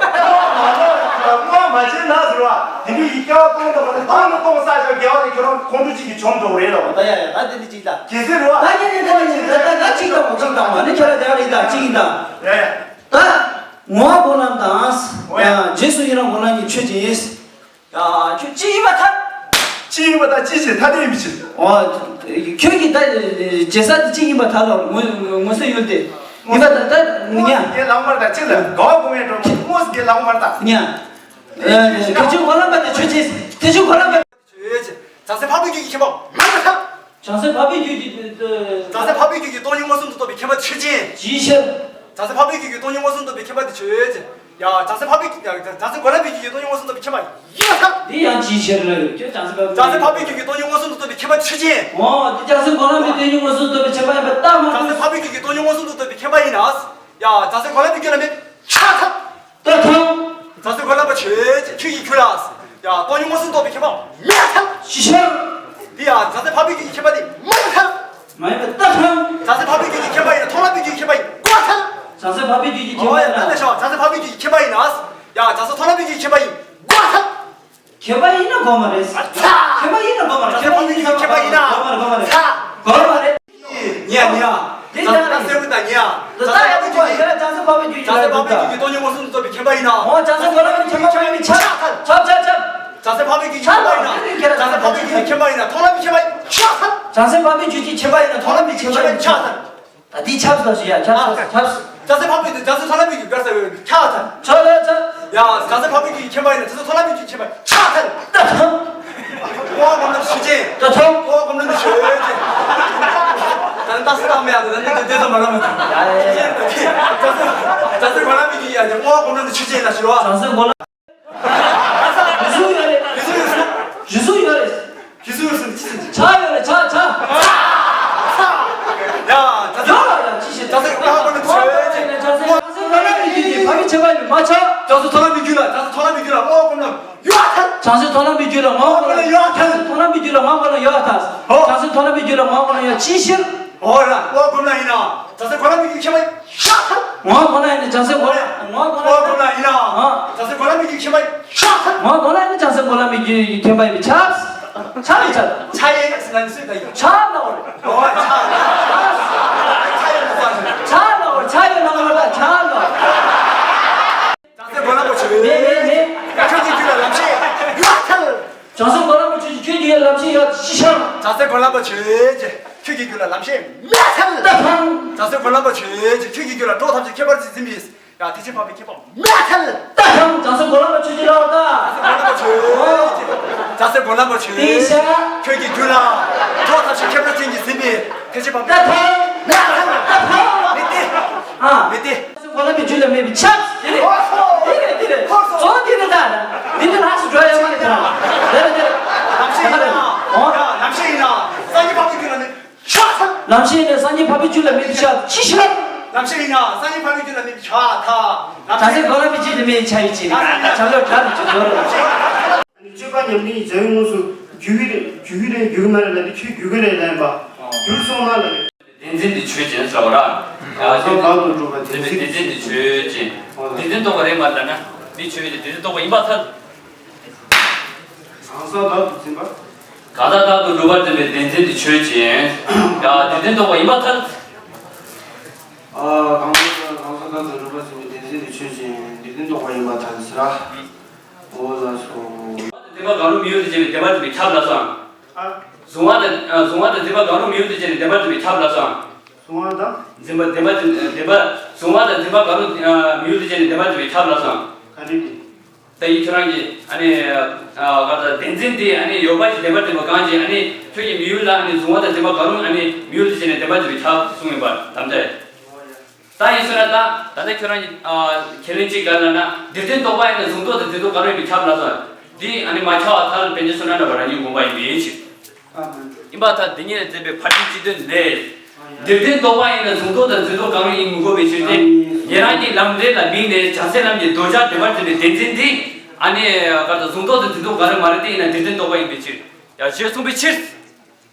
སྔོན་མ་བྱས་ན་ཟེར་བ། དེ་འདྲའི་ཡི་སྐྱ་བ་གཏོང་དང་མ་གཏོང་ནས་གཏོང་ས་ཞོག་རྒྱལ་བ་དེ་ཁྱོད་རང་ཁོང་ཁྲོ་གཅིག་གིས་བྱུང་འགྲོ་རེད་ལོ། ད་ཡ་ཡ། ད་དེ་འདྲ་གཅིག་ད། གལ་སྲིད་རེད་བ། ད་ཉན་ཉན་ཉན་ཉན། ད་ད་ད་གཅིག་དང་མོ་གཅིག་དང་མ་ནི་ཁྱེད་རང་དེ་ཡང་རེད། ད་གཅིག་ཡིན་ད། ཡ་ཡ། ད་ངོ་བོ་ལམ་དང་། ཨོ་ཡ། རྗེས་སུ་ཡི་རང་ངོ་ལམ་གྱི་ཆོས་ཅན། ཡ། ཁྱོད་གཅིག་ཡིན་པར་ཐལ། གཅིག་ཡིན་པར་ཐལ། གཅིག་བྱས་ཐ་དད་ཡིན་པའི་ཕྱིར། འོ། ཁྱོད་ཀྱིས་ད་བྱེད་ས་དེ་གཅིག་ཡིན་པར་ཐལ་ལོ། ངོ་ངོ་སོ་ཡུལ་དེ་ཡིན་པར་ཐལ། ད་ཉ། དངོས་སུ་དགེ་ལག་མར་ཐལ། གཅིག་ལ་དགའ་བ་གོ་མེད་འགྲོ། དངོས་སུ་དགེ་ལག་མར་ཐལ། ཉ། ཨ། ཁྱོད་ཆོས་གོ་ལམ་པ་དེ་ཆོས་ཅན། ཁྱོད་ཆོས་གོ་ལམ་པ། ཆོས་ཅན། བྱང་སེམས་འཕགས་པའི་རྒྱུད་ཀྱི་མཁྱེན་པ་མ་ཡིན་པར་ཐལ། བྱང་སེམས་འཕགས་པའི་རྒྱུད་ཀྱི། བྱང་སེམས་འཕགས་པའི་རྒྱུད་ཀྱི་སྟོང་ཉིད་མངོན་སུམ་དུ་རྟོགས་པའི་མཁྱེན་པ་ཆོས་ཅན། ཇི་ཕྱིར། བྱང་སེམས་འཕགས་པའི་རྒྱུད་ཀྱི་སྟོང་ཉིད་མངོན་སུམ་དུ་རྟོགས་པའི་མཁྱེན་པ་དེ་ཆོས་ཅན། ཡ། བྱང་སེམས་འཕགས་པའི། ཡ། བྱང་སེམས་གོ་ལམ་པའི་རྒྱུད་ཀྱི་སྟོང་ཉིད་མངོན་སུམ་དུ་རྟོགས་པའི་མཁྱེན་པ་ཡིན་པར་ཐལ། འདི་ཡང་ཇི་ཕྱིར་ལ་ཡོད་ཀྱང་། བྱང་སེམས་འཕགས། བྱང་སེམས་འཕགས་པའི་རྒྱུད་ཀྱི་སྟོང་ཉིད་མངོན་སུམ་དུ་རྟོགས་པའི་མཁྱེན་པ་ཆོས་ཅན། འོ། འདི་བྱང་སེམས་གོ་ལམ་པའི་སྟོང་ཉིད་མངོན་སུམ་དུ་རྟོགས་པའི་མཁྱེན་པ་ཡིན་པར་ཐལ། མ། བྱང་སེམས་འཕགས་པའི་རྒྱུད་ཀྱི་སྟོང་ཉིད་མངོན་སུམ་དུ་རྟོགས་པའི་མཁྱེན་པ་ཡིན་ན། ཡ། བྱང་སེམས་གོ་ལམ་པའི་རྒྱུད་ལ་མེད་པས་ཁྱབ་པར་ཐལ། ད་ཐང་། བྱང་སེམས་གོ་ལམ་པ་ཆོས་ཅན། ཁྱོད་ཀྱི་རྒྱུད་ལ། ཡ། སྟོང་ཉིད་མངོན་སུམ་རྟོགས་པའི་མཁྱེན་པ་མེད་པར་ཐལ། ཇི་ཕྱིར། འདི་ཡང་བྱང་སེམས་འཕགས་པའི་རྒྱུད་ཀྱི་མཁྱེན་པ་དེ་མ་ཡིན་པར་ཐལ། མ་ཡིན་པར་ཐལ། བྱང་སེམས་འཕགས་པའི་རྒྱུད་ཀྱི་མཁྱེན་པ་ཡིན་ན་མཐོང་ལམ་པའི་རྒྱུད་ཀྱི་མཁྱེན་པ་ཡིན་དགོས་པར་ཐལ། བྱང་སེམས་འཕགས་པའི་རྒྱུད་ཀྱི་མཁྱེན་པ་ཡིན་ན། ཨོ་ཡ། ད་ལྟ་ཤོག་བྱང་སེམས་འཕགས་པའི་རྒྱུད་ཀྱི་མཁྱེན་པ་ཡིན་ན། ཡ། བྱང་སེམས་མཐོང་ལམ་པའི་རྒྱུད་ཀྱི་མཁྱེན་པ་ཡིན་དགོས་པར་ཐལ། མཁྱེན་པ་ཡིན་ན་དགོས་མ་རེད། ཨ་ཚ། མཁྱེན་པ་ཡིན་ན་དགོས་མ་རེད། བྱང་སེམས་འཕགས་པའི་རྒྱུད་ཀྱི་མཁྱེན་པ་ཡིན་ན་དགོས་མ་རེད། དགོས་མ་རེད། ཉེ་ཉེ། དེ་ལྟར་ད་གསལ་པོ་དང་ཉེ། ད་ལྟ་ཡག་པོ་ཁྱོད་ལ་བྱང་སེམས་འཕགས་པའི་རྒྱུད་ཀྱི། བྱང་སེམས་འཕགས་པའི་རྒྱུད་ཀྱི་སྟོང་ཉིད་མངོན་སུམ་དུ་རྟོགས་པའི་མཁྱེན་པ་ཡིན་ན། འོ། བྱང་སེམས་གོ་ལམ་པའི་མཁྱེན་པ་མ་ཡིན་པས་ཁྱབ་པར་ཐལ། ཁྱབ་ཁྱབ་ཁྱབ། བྱང་སེམས་འཕགས་པའི་རྒྱུད་ཀྱི་མཁྱེན་པ་ཡིན་ན། བྱང་སེམས་འཕགས་པའི་རྒྱུད་ཀྱི་མཁྱེན་པ་ཡིན་ན་མཐོང་ལམ་པའི་མཁྱེན་པ་ཡིན་ཁྱབ་པར་ཐལ། བྱང་སེམས་འཕགས་པའི་རྒྱུད་ཀྱི་མཁྱེན་པ་ཡིན་ན་མཐོང་ལམ་པའི་མཁྱེན་པ་ཡིན་ཁྱབ་པར་ཐལ། ད་འདི་ཁྱབ་སོང་ཞིག་ཡ། ཁྱབ་སོང་། ཁྱབ་སོང་། བྱང་སེམས་འཕགས་པའི་རྒྱུད། བྱང་སེམས་མཐོང་ལམ་པའི་རྒྱུད་ཀྱི་ཁྱབ་པར་ཐལ། ཁྱབ་ཐལ། ཡ། བྱང་སེམས་འཕགས་པའི་རྒྱུད་ཀྱི་མཁྱེན་པ་ཡིན་ན་བྱང་སེམས་མཐོང་ལམ་པའི་རྒྱུད་ཀྱི་མཁྱེན་པ་ཁྱབ་པར་ཐལ། ད་ཐང་། ད་ཐང་། ཨོ། གོམས་ལོང་དུ་ཆོས་ཅན། ད་ནི་ཏག་ས་ཏག་མེད་ཡ། ད་ནི་དེ་དེ་ཚོ་མ་ལ་མ་ཐུབ། ཡ་ཡ་ཡ། ད་ཚོ་གོ་ལ་མི་གི་ཡ་ཅན། ཨོ། གོམས་ལོང་དུ་ཆོས་ཅན་ལ་ཞུ་བ། བྱང་སེམས་གོ་ལ། རི་སུ་ཡོད་རེད། རི་སུ་ཡོད་སུ། རི་སུ་ཡོད་རེད། རི་སུ་ཡོད་སུ་ཅི་ཟེར། ཆ་ཡོད་རེད། ཆ་ཆ། ཡ། ད་ཚོ་ཡོད་རེད། ཡ། ཅི་ཞིག་ད་ཚོ་ཨོ། གོམས་ལོང་དུ་ཆོས་ཅན། བྱང་སེམས་གོ་ལ་མི་གི་ཕ་གི་ཆེ་བ་ཡིན་མ་ཆ། བྱང་སེམས་མཐོང་ལམ་པའི་རྒྱུད་ལ། བྱང་སེམས་མཐོང་ལམ་པའི་རྒྱུད་ལ་ཨོ་གོམས་ལོང་། ཡོད་ཐལ། བྱང་སེམས་མཐོང་ལམ་པའི་རྒྱུད་ལ་ངོ་བོ་ལ་ཡོད་ཐལ། མཐོང་ལམ་པའི་རྒྱུད་ལ་ངོ་བོ་ལ་ཡོད་ཐལ། ཨོ། བྱང་སེམས་མཐོང་ལམ་པའི་རྒྱུད་ལ་ངོ་བོ་ལ་ཡོད། ཅི་ཕྱིར། ཨོ་ར། ཨོ་གོམས་ལ་ཡིན་ན། བྱང་སེམས་གོ་ལ་མི་རྒྱུད་ཁྱད་པར་ཡོད་ཐལ། ངོ་བོ་ལ་ཡིན་ན་བྱང་སེམས་གོ་ལ། ངོ་བོ་ལ། ཨོ་གོམས་ལ་ཡིན་ན། ཨ། བྱང་སེམས་གོ་ལ་མི་རྒྱུད་ཁྱད་པར་ཡོད་ཐལ། ངོ་བོ་ལ་ཡིན་ན་བྱང་སེམས་གོ་ལ་མི་རྒྱུད་ཁྱད་པར་ཡོད། ཆ། ཆ་ཡོད་ཆ། ཆ་ཡོད་ཟེར་ན་ནི་སུས་ད་ཡིན། ཆ་ལ་འོ་རེད། ཨོ་ཆ། ཆ་ཡོད་ན་ཆ། ཆ་ལ་འོ་རེད། ཆ་ཡོད་ན་འོ་རེད། ཆ་ལ། བྱང་སེམས་གོ་ལ་མ་ཆོས། མེད་མེད་མེད། ཁྱོད་ཀྱི་རྒྱུད་ལ་ལམ་ཤེས་ཡོད་ཐལ། བྱང་སེམས་གོ་ལ་མ་ཆོས་ཀྱི་ཁྱོད་ཀྱི་ལམ་ཤེས་ཡོད། ཅི་ཕྱིར། བྱང་སེམས་གོ་ལ་མ་ཆོས་ཀྱི་ཁྱོད་ཀྱི་རྒྱུད་ལ་ལམ་ཤེས་མེད་ཐལ། ད་ཐང་། བྱང་སེམས་གོ་ལ་མ་ཆོས་ཀྱི་ཁྱོད་ཀྱི་རྒྱུད་ལ་གྲོགས་ཐམས་ཅད་ཁྱད་པར་ཅན་ཟིན་པས། ཡང་ཐེག་ཆེན་འཕགས་པའི་ཁྱད་པར་མེད་ཐལ། ད་ཐང་། བྱང་སེམས་གོ་ལ་མ་ཆོས་ཀྱི་ལ་བ་ད། བྱང་སེམས་གོ་ལ་མ་ཆོས་ཀྱི། བྱང་སེམས་གོ་ལ་མ་ཆོས་ཀྱི། ཁྱོད་ཀྱི་རྒྱུད་ལ་གྲོགས་ཐམས་ཅད་ཁྱད་པར་ཅན་གྱིས་ཟིན་པས་ཐེག་ཆེན་འཕགས་པའི། ད་ཐང་། མེད་ཐལ། ད་ཐང་། མེད་དེ། ཨ། མེད་དེ། བྱང་སེམས་གོ་ལ་མའི་རྒྱུད་ལ་མེད་པས་ཁྱབ། དེ་རེད། དེ་རེད། དེ་རེད། གཙོ་བོ་དེ་རེད་ད། འདི་ནི་ལྷག་སུ་འགྲོ་ཡ་མ་རེད་ད། དེ་རེད། དེ་རེད། ལམ་ཤེས་ཡིན་ན། ཡ། ལམ་ཤེས་ཡིན་ན། སངས་རྒྱས་འཕགས་པའི་རྒྱུད་ལ་མེད་ཁྱབ་ཐལ། ལམ་ཤེས་ནི་སངས་རྒྱས་འཕགས་པའི་རྒྱུད་ལ་མེད་པས་ཁྱབ། ཅི་ཕྱིར། ལམ་ཤེས་ཡིན་ན་སངས་རྒྱས་འཕགས་པའི་རྒྱུད་ལ་མེད་པས་ཁྱབ་ཐལ། བྱང་སེམས་གོ་ལ་མའི་རྒྱུད་ལ་མེད་ཁྱབ་ཡིན་ཅི། བྱང་སེམས་གོ་ལ་མའི་རྒྱུད་ལ་མེད་ཁྱབ་ཡིན་ཅི། ལམ་ཤེས་ཡིན་ན། སྤྱོད་པ་ཉམས་ལེན་བྱ་བའི་དངོས་སུ་རྒྱུ་གི་རེད། རྒྱུ་གི་རེད། རྒྱུ་གི་མ་རེད་ལབ་དུས་ཁྱོད་རྒྱུ་གི་རེད་ལབ་ཡིན་པ། རྒྱུར་སོང་ན་ལབ་རེད། བདེན་འཛིན་དེ་ཆོས་ཅན་ཟེར་བ་ར། ཡང་སོ་བདག་ཏུ་གྲུབ་པ་བདེན་འཛིན། བདེན་འཛིན་དེ་ཆོས་ཅན། བདེན་འཛིན་རྟོགས་པ་རེད་མ་ལབ་ན། འདི་ཆོས་ཅན། བདེན་འཛིན་རྟོགས་པ་ཡིན་པར་ཐལ། གང་ཟག་བདག་ཏུ་འཛིན་པ། གང་ཟག་བདག་ཏུ་གྲུབ་པར་འཛིན་པའི་བདེན་འཛིན་དེ་ཆོས་ཅན། ཡང་བདེན་འཛིན་རྟོགས་པ་ཡིན་པར་ཐལ། ཨ། གང་ཟག་གང་ཟག་བདག་ཏུ་གྲུབ་པར་འཛིན་པའི་བདེན་འཛིན་དེ་ཆོས་ཅན། བདེན་འཛིན་རྟོགས་པ་ཡིན་པར་ཐལ་ཟེར་ར། འོ་ལགས་སོ། འཛིན་པ་གང་རུང་མི་ཡུལ་དུ་བྱས་ནས་བདེན་པར་འཛིན་པས་ཁྱབ་ལབ་སོང་། ཨ། གཟུང་བ་དང་། གཟུང་བ་དང་འཛིན་པ་གང་རུང་མི་ཡུལ་དུ་བྱས་ནས་བདེན་པར་འཛིན་པས་ཁྱབ་ལབ་སོང་། གཟུང་བ་དང་། འཛིན་པ་བདེན་པར་འཛིན། བདེན་པ། གཟུང་བ་དང་འཛིན་པ་གང་རུང་མི་ཡུལ་དུ་བྱས་ནས་བདེན་པར་འཛིན་པས་ཁྱབ་ལབ་སོང་། ག་རེ་དེ། ད་ཡིན་ཁྱོད་རང་གིས་ཨ་ནི། ཨ། ག་ད་བདེན་འཛིན་དེ་ཨ་ནི་ཡོད་པ་ཞིག་བདེན་པར་འཛིན་པ་གང་ཞིག་ཨ་ནི་ཁྱོད་ཀྱི་མི་ཡུལ་ལ་ཨ་ནི་གཟུང་བ་དང་འཛིན་པ་གང་རུང་ཨ་ནི་མི་ཡུལ་དུ་བྱས་ནས་བདེན་པར་འཛིན་པས་ཁྱབ་གསུངས་ཡོད་པ་དམ་བཅའ་ཡིན། ད་ཡིན་ཟེར་ན་ད་ད་ལྟ་ཁྱོད་རང་གི་ཨ་ཁས་ལེན་གཅིག་ག་ལ་ན་འདིར་བསྟན་རྟོག་པ་ཡིན་ན་གཟུང་རྟོག་དང་འཛིན་རྟོག་ག་རུ་ཡིན་པའི་ཁྱབ་ལ་སོགས་འདི་ཨ་ནི་མ་ཁྱབ་པ་ཐལ། པཎ་ཆེན་བསོད་ནམས་གྲགས་པ་རང་ཉིད་དགོངས་པ་ཡིན་པའི་ཕྱིར། ཨ་མ་ཡིན་པར་ཐལ། འདི་ཉིད་ལ་མཛད་པའི་ཕར་ཕྱིན་སྤྱི་དོན་ལས། འདིར་བསྟན་རྟོག་པ་ཡིན་ན་གཟུང་རྟོག་དང་འཛིན་རྟོག་གང་རུང་ཡིན་མི་དགོས་པའི་ཕྱིར་ཏེ། ཉན་རང་གི་ལམ་འབྲས་ལ་དམིགས་ནས་བྱང་སེམས་ལམ་གྱི་གདོད་བྱ་བདེན་པར་འཛིན་པའི་བདེན་འཛིན་འདི་ཨ་ནི་ག་རེ་ད་གཟུང་རྟོག་དང་འཛིན་རྟོག་གང་རུང་མ་རེད། དེ་ཡིན་ན་འདིར་བསྟན་རྟོག་པ་ཡིན་པའི་ཕྱིར། ཡང་ཞེས་གསུངས་པའི་ཕྱིར།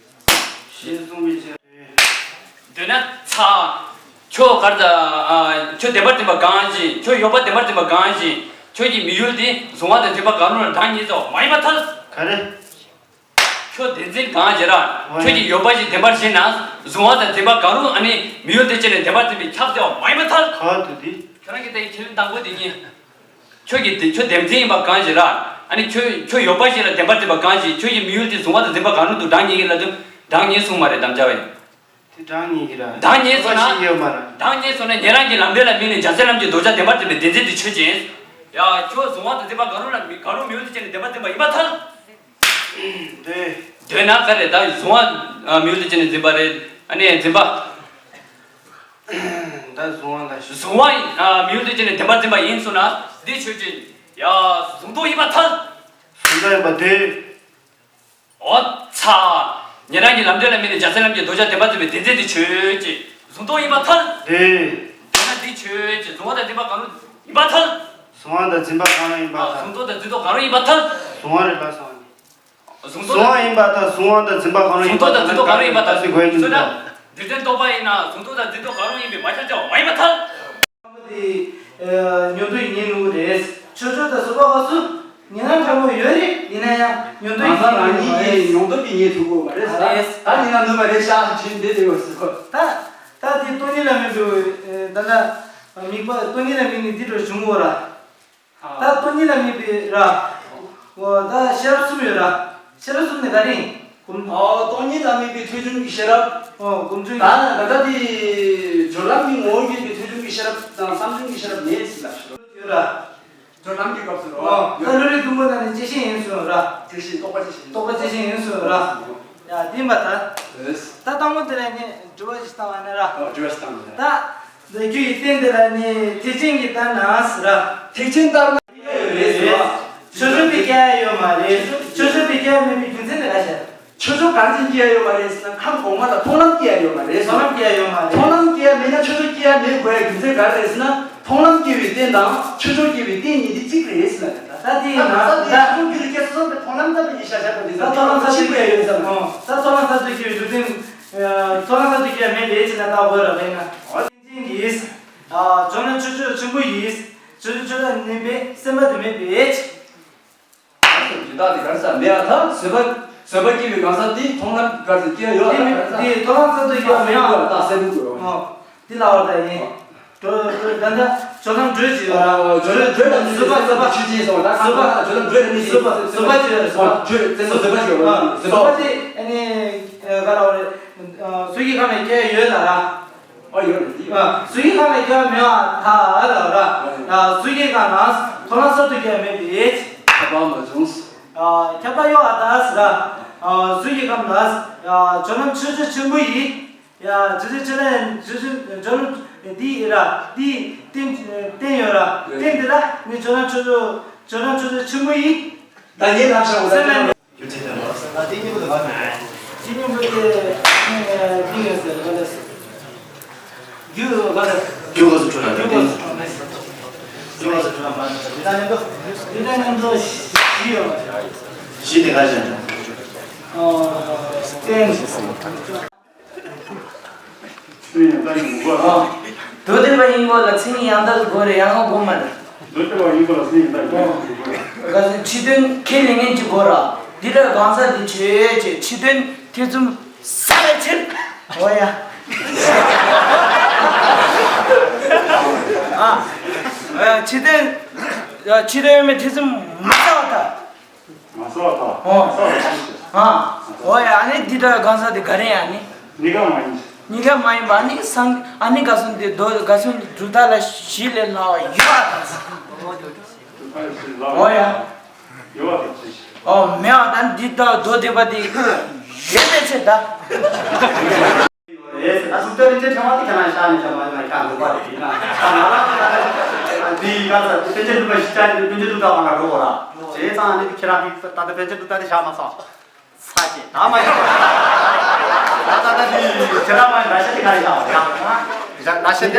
ཞེས་གསུངས་པའི་ཕྱིར། འདོད་ན་ཚ། ཁྱོད་ག་རེ་ད་ཨ་ཁྱོད་བདེན་པར་འཛིན་པ་གང་ཞིག་ཁྱོད་ཡོད་པ་བདེན་པར་འཛིན་པ་གང་ཞིག་ཁྱོད་ཀྱི་མི་ཡུལ་དེ་གཟུང་བ་དང་འཛིན་པ་གང་རུང་ལ་གྲངས་ངེས་སོ་མ་ཡིན་པར་ཐལ། ག་རེ། ཁྱོད་བདེན་འཛིན་གང་ཞིག་ར། ཁྱོད་ཀྱི་ཡོད་པ་ཞིག་བདེན་པར་བཞེད་ན། གཟུང་བ་དང་འཛིན་པ་གང་རུང་ཨ་ནི་མི་ཡུལ་དེ་ཅན་ནི་བདེན་པར་འཛིན་པའི་ཁྱབ་སྟེ་བ་མ་ཡིན་པར་ཐལ། ག་དུ་དེ། ཁྱོད་རང་གི་དེ་ཁས་ལེན་དང་པོ་དེ་ཉིད། ཁྱོད་ཀྱི་དེ་ཁྱོད་བདེན་འཛིན་ཡིན་པ་གང་ཞིག་ར། ཨ་ནི་ཁྱོད་ཁྱོད་ཡོད་པ་ཞིག་ལ་བདེན་པར་འཛིན་པ་གང་ཞིག་ཁྱོད་ཀྱི་མི་ཡུལ་དེ་གཟུང་བ་དང་འཛིན་པ་གང་རུང་དུ་གྲངས་ངེས་ཀྱི་ལ་དུ་གྲངས་ངེས་གསུངས་མ་རེད་དམ་བཅའ་བས། དེ་གྲངས་ངེས་ཀྱི་ར། གྲངས་ངེས་སོང་ན། ཡོད་མ་ར། གྲངས་ངེས་སོང་ན་ཉན་རང་གི་ལམ་འབྲས་ལ་དམིགས་ནས་བྱང་སེམས་ལམ་གྱི་གདོད་བྱ་བདེན་པར་འཛིན་པའི་བདེན་འཛིན་དེ་ཆོས་ཅན། ཡ་ཁྱོད་གཟུང་བ་དང་འཛིན་པ་གང་རུང་ལ་མི་གང་རུང་མི་ཡུལ་དུ་བྱས་ནས་བདེན་པར་འཛིན་པ་ཡིན་པར་ཐལ། འདོད། འདོད་ན་ག་རེ་ད་གཟུང་བ་མི་ཡུལ་དུ་བྱས་ནས་འཛིན་པ་རེད། ཨ་ནི་འཛིན་པ། ད་གཟུང་བ་ལ་ཞུ། གཟུང་བ་མི་ཡུལ་དུ་བྱས་ནས་བདེན་པར་འཛིན་པ་ཡིན་སོང་ན་འདི་ཆོས་ཅན། ཡ་གཟུང་རྟོག་ཡིན་པར་ཐལ། གཟུང་རྟོག་ཡིན་པ་འདོད། འོ་ཚ། ཉན་རང་གི་ལམ་འབྲས་ལ་དམིགས་ནས་བྱང་སེམས་ལམ་གྱི་གདོད་བྱ་བདེན་པར་འཛིན་པའི་བདེན་འཛིན་དེ་ཆོས་ཅན། གཟུང་རྟོག་ཡིན་པར་ཐལ། འདོད། འདོད་ན་འདི་ཆོས་ཅན། གཟུང་བ་དང་འཛིན་པ་གང་རུང་ཡིན་པར་ཐལ། གཟུང་བ་དང་འཛིན་པ་གང་རུང་ཡིན་པར་ཐལ། གཟུང་རྟོག་དང་འཛིན་རྟོག་གང་རུང་ཡིན་པར་ཐལ། གཟུང་བ་རེད་ལ་གཟུང་བ་ནི། གཟུང་རྟོག་གཟུང་བ་ཡིན་པར་ཐལ། གཟུང་བ་དང་འཛིན་པ་གང་རུང་ཡིན་པར་ཐལ། གཟུང་རྟོག་དང་འཛིན་རྟོག་གང་རུང་ཡིན་པར་ཐལ། ཟེར་དགོས་ཀྱི་འདུག་ད། འདིར་བསྟན་རྟོག་པ་ཡིན་ན་གཟུང་རྟོག་དང་འཛིན་རྟོག་གང་རུང་ཡིན་པས་མ་ཁྱབ་བྱ་བ་མ་ཡིན་པར་ཐལ། དེ་ཉོན་མོངས་པའི་ཉོན་མོངས་རེད། ཆོས་ཕྱོགས་དང་གཟུགས་པོ་སོགས་སུ་ཉན་རང་དྲང་པོ་ཡོད་རེད། ཡིན་ན་ཡང་ཉོན་མོངས་པའི་ཉོན་མོངས་རེད། ཉོན་མོངས་པའི་ཉོན་མོངས་ཐུབ་ཀྱི་མ་རེད་ཟེར། ད་ཡིན་ན་ནུས་པ་རེད་ཤག་ཅིག་འདི་རེད་བ་ཟེར་གོ། ད་ད་དེ་སྟོང་ཉིད་ལ་དམིགས་པའི་ད་ལྟ་དམིགས་པ་སྟོང་ཉིད་ལ་དམིགས་ནས་འདི་འདྲ་བྱུང་བ་ར། ད་སྟོང་ཉིད་ལ་དམིགས་པའི་ར། འོ་ད་ཤེས་རབ་གསུམ་ཡོད་ར། ཤེས་རབ་གསུམ་ནི་ག་རེ་ཡིན། ཨོ་སྟོང་ཉིད་ལ་དམིགས་པའི་ཐོས་བྱུང་གི་ཤེས་རབ། ཨོ་སྒོམ་བྱུང་གི། ད་ད་ལྟ་དེ་སྦྱོར་ལམ་གྱི་ངོ་བོ་འགྱུར་བའི་ཐོས་བྱུང་གི་ཤེས་རབ་དང་བསམ་བྱུང་གི་ཤེས་རབ་མེད་ཟེར་ལབ་ཤོག་ཡོད་ར། སྦྱོར་ལམ་གྱི་སྐབས་སུ་རོ། ཨོ་ད་ལུས་རིགས་དྲུག་པོ་ན་ནི་བཅད་ཤེས་ཡིན་གསུངས་ར། བཅད་ཤེས་རྟོག་པ་བཅད་ཤེས་ཡིན། རྟོག་པ་བཅད་ཤེས་ཡིན་གསུངས་ར། ཡ་དེ་མ་ད། ད་དང་པོ་དེ་ལ་ནི་དྲི་བ་ཞིག་བཏང་བ་ནི་ར། ཨོ་དྲི་བ་ཞིག་བཏང་ནི་ར། ད། ལས་རྒྱུ་ཡི་རྟེན་འདི་ལ་ནི་ཐེག་ཆེན་གྱི་ལྟར་ན་ཟེར་ར། ཐེག་ཆེན་ལྟར་ན་སྐྱེ་ཡོད་རེད་ཟེར་བ། ཆོས་ཕྱོགས་དེ་སྐྱེ་ཡ་ཡོད་མ་རེད། ཆོས་ཕྱོགས་དེ་སྐྱེ་ཡ་མེད་པའི་རྒྱུ་མཚན་དེ་ག་ཤེས། ཆོས་ཕྱོགས་གང་ཅན་སྐྱེ་ཡ་ཡོད་མ་རེད་ཟེར་ན་ཁམས་གོང་མ་ལ་མཐོང་ལམ་སྐྱེ་ཡ་ཡོད་མ་རེད་ཟེར། མཐོང་ལམ་སྐྱེ་ཡ་ཡོད་མ་རེད། མཐོང་ལམ་སྐྱེ་ཡ་མེད་ན་ཆོས་ཕྱོགས་སྐྱེ་ཡ་མེད་དགོས་ཡ་རྒྱུ་མཚན་ག་རེ་རེད་ཟེར་ན་མཐོང་ལམ་སྐྱེ་བའི་རྟེན་དང་ཆོས་ཕྱོགས་སྐྱེ་བའི་རྟེན་གཉིས་དེ་གཅིག་རེད་ཟེར་ན་རེད། ད་དེ་ཡིན་ན་ད་ད་ཆོས་ཕྱོགས་རྒྱུ་རུ་སྐྱེ་ས་སོགས་པའི་མཐོང་ལམ་ལྟ་བུ་ཡིན་ཤ་ཤ་པ་དེ་ད་མཐོང་ལམ་ས་ཆོས་སྐྱེ་ཡ་ཡོད་ཟེར་ན་ད་མཐོང་ལམ་ས་ཆོས་སྐྱེ་བའི་རྒྱུ་མཚན་མཐོང་ལམ་ས་ཆོས་སྐྱེ་ཡ་མེད་རེད་ཟེར་ན་ད་དགོས་ར་མེད་ན། ཅན་གྱིས། ཨ་བྱམས་ལ་ཆོས་ཕྱོགས་ཆེན་པོ་ཡིས། ཆོས་ཕྱོགས་ཆོས་ལ་གནས་པའི་སེམས་པ་དེ་མེད་པས། དེ་དག་དེ་ག་རེ་ཟེར་མེད་པར་ཐལ། བཟོད་པ་བཟོད་པ་སྐྱེ་བའི་གང་ཟག་དེ་མཐོང་ལམ་ག་རེ་ཟེར་སྐྱེ་ཡོད་ལ་དེ་ག་རེ་ཟེར། དེ་མཐོང་ལམ་ས་ཆོས་སྐྱེ་བ་མེད་པ། ད་གསལ་པོ་དགོས། ཨོ་དེ་ལ་བར་ད་ཡིན། གྲོ་གྲོ་ད་ལྟ་སྦྱོར་ལམ་འགྲོས་ཀྱི་ཡོད་ལ། སྦྱོར་ལམ་འགྲོས་ལ་ནི་བཟོད་པ་བཟོད་པ་ཆོས་ཅན་སོགས་ད་ག་སྦྱོར་ལམ་འགྲོས་ལ་ནི་བཟོད་པ་བཟོད་པ་ཆོས་ཡོད་ལ་བཟོད་པ་ཆོས་བཟོད་པ་ཆོས་ཡོད་ལ་བཟོད་པ་དེ་ཨ་ནི་ག་ལ་བ་རེད། གཟུགས་ཀྱི་ཁམས་ལ་སྐྱེ་ཡོད་ལ་ར། ཨ་ཡོད་རེད་དེ། གཟུགས་ཀྱི་ཁམས་ལ་སྐྱེ་བ་མེད་པར་ཐལ་ལ་ར། གཟུགས་ཀྱི་ཁམས་ལ་མཐོང་ལམ་གསར་དུ་སྐྱེ་བ་མེད་པས། ཁྱབ་པ་མ་བྱུང་། ཁྱབ་པ་ཡོད་པར་ཐལ་ཟེར་ར། གཟུགས་ཀྱི་ཁམས་ལ་སྦྱོར་ལམ་ཆོས་ཕྱོགས་ཆེན་པོ་ཡིས། ཡ་ཇི་ལྟར་ཆོས་ལ་ཇི་ལྟར་སྦྱོར་ལམ་འདི་ཡི་ར་འདི་རྟེན་རྟེན་ཡོད་ར། རྟེན་འདི་ལ་ནི་སྦྱོར་ལམ་ཆོས་ཕྱོགས་སྦྱོར་ལམ་ཆོས་ཕྱོགས་ཆེན་པོ་ཡིས། ད་ངས་ལབ་བྱ་འོ་ད་སེམས་ལ་རྒྱུ་མཚན་དེ་ལ་ད་དེ་གཉིས་པོ་དེ་ག་རེ། དེ་གཉིས་པོ་དེ་ཨེ་འདི་ཡོད་ཟེར་ག་ལ་རྒྱུ་ག་ལ་རྒྱུ་ག་སུ་འཕྲོད་ལ་རྒྱུ་ག་སུ་འཕྲོད་ལ་རྒྱུ་ག་སུ་འཕྲོད་ལ་མ་འདི་ད་མཉམ་དུ་འདི་ད་མཉམ་དུ་བཞི་ཡོད་པ། བཞི་དེ་ག་ཞན་ཨོ་རྟེན། མདོ་སྡེ་པ་ཡིན་དགོས་ལ་མཚན་ཉིད་ཡང་དག་དགོས་རེད། ཡང་དག་དགོས་མ་རེད། མདོ་སྡེ་པ་ཡིན་དགོས་ལ་མཚན་ཉིད་ཡང་དག་དགོས་མ་རེད། ག་ཚོད་ཕྱི་དོན་ཁས་ལེན་མཁན་གྱི་དགོས་ར། འདི་འདྲ་གང་ཟག་འདི་ཆོས་ཅན་ཕྱི་དོན་ཐེ་ཚོམ་ཟ་བའི་ཕྱིར། འོ་ཡ། ཨ་ཕྱི་དོན་ཕྱི་དོན་མི་ཐེ་ཚོམ་མ་ཟ་བ་དང་། མ་ཟ་བ་དང་། ཨོ། མ་ཟ་བ་དང་། ཨ། འོ་ཡ། ཨ་ནི་འདི་འདྲ་གང་ཟག་དེ་ག་རེ་ཡ་ནི། གཉིས་ཀ་མ་ཡིན། གཉིས་ཀ་མ་ཡིན་པ་ཨ་ནི་སང་ཨ་ནི་ག་སོང་དེ་དོ་ག་སོང་གྲུབ་མཐའ་ལ་གཞི་ལས་སླ་བ་ཡོད་པ་དང་། གྲུབ་མཐའ་ལ་གཞི་ལས་སླ་བ། འོ་ཡ། ཡོད་པ་དང་ཅི། ཨོ་མེད་པ་དང་འདི་ལྟ་མདོ་སྡེ་པ་དེ་ཡོད་པའི་ཕྱིར་ད། རེད་ཟེར་ན་གཟུགས་དང་རིན་ཆེན་ཕྲེང་བ་དེ་ཁྱེད་རང་ཤར་ནས་ཤར་མ་ཡོང་བ་ ད་འདོད་པ་རེད་ཡིན་ན། ད་ང་རང་འདི་ག་ས་དཔེ་ཆ་འདུག་པ་ཞིག་ཆ་ནི་དཔེ་ཆ་འདུག་ད་བ་ང་འགྲོ་བ་ར། བྱས་ཙང་ནི་ཁྱེད་རང་གིས་ད་ལྟ་དཔེ་ཆ་འདུག་ད་དེ་བཞག་མ་སོང་། ས་ཆེ་ད་མ་ཡིན་པ། ད་ད་ད་འདི་ཁྱེད་རང་མ་ཡིན་ན་ཤ་ཅིག་ག་རེ་བཞག་བ་ར། ད་ཤ་ཅིག་